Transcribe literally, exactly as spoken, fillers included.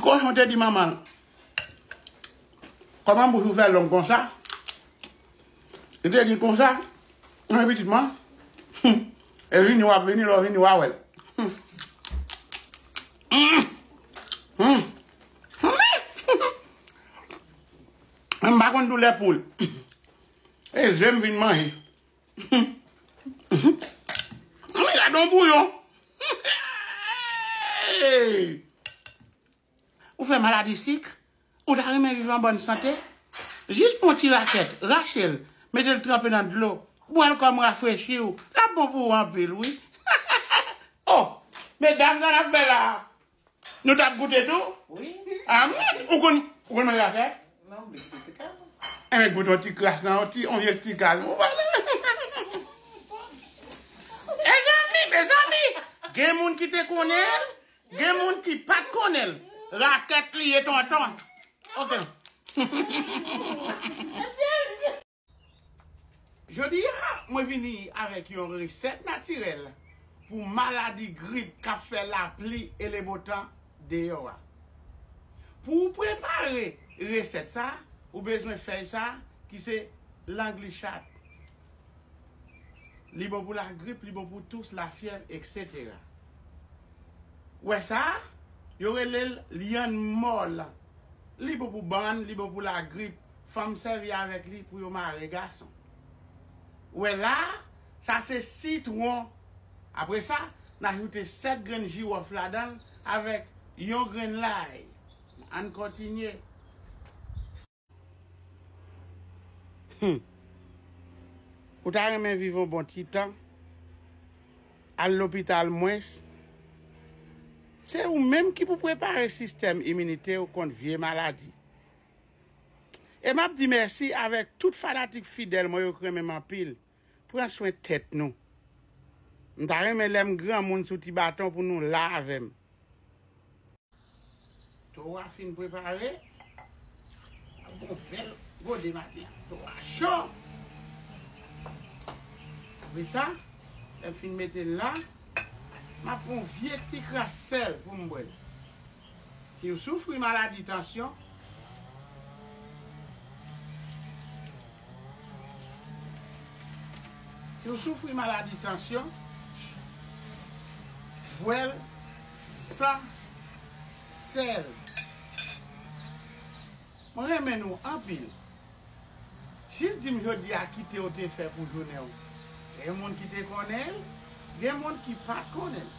Kochon te di manman l, kòman bouch ou fè long konsa? Li te di konsa, mwen pitit mwen, e vini w ap vini, lè w vini w a wè l. M pa konn doulè poul. E je m vin manje. Gade yon bouyon. Ou fè maladi sik? Ou ta renmen viv an bòn sante? Jis pran ti rakèt, rache l, mete l tranpe nan dlo, bwè l kòm rafrechi w, l ap bon pou ou anpil, wi. Oh, medam sa n ap fè la, nou t ap goute tou? Wi. Ah, ou konn, ou konn manje rakèt? Non, m vle goute ti kal. Enben, goute yon ti kras nan yon ti, yon vye ti kal. Ou pa... Mezanmi, mezanmi, gen moun ki te konnen l, gen moun ki pa t konnen l. Rakèt li ye, tonton. Ok. Jodi a, mwen vini avèk yon resèt natirèl pou maladi grip k ap fè lapli e lebotan deyò a. Pou w prepare resèt sa, ou bezwen fèy sa ki se langlichat. Li bon pou lagrip, li bon pou tous, lafyèv, etsetera. Ou wè sa? Yo rele l lyann mòl. Li bon pou bann, li bon pou lagrip. Fanm sèvi avèk li pou yo mare gason. Ou wè la, sa se sitwon. Apre sa, n ajoute sèt grenn jiwòf ladan l avèk yon grenn lay. Ann kontinye. Hmm. Ou ta renmen viv yon bon ti tan? Al lopital mwens? Se ou menm ki pou prepare sistèm iminite w kont vye maladi. E m ap di mèsi avèk tout fanatik fidèl mwen yo k renmen m anpil. Pran swen tèt nou. M ta renmen lè m granmoun sou ti baton pou nou la avè m. Towo a fin prepare. Ap gon bèl gode maten an. Towo a cho. Apre sa, lè m fin mete l la, m ap pran yon vye ti kras sèl pou m bwè l. Si w soufri maladi tansyon, si w soufri maladi tansyon, bwè l san sèl. Mwen renmen nou anpil. Jis di m jodi a kite w te fè pou jounen w. Gen moun ki te konnen l, gen moun ki pa t konnen l.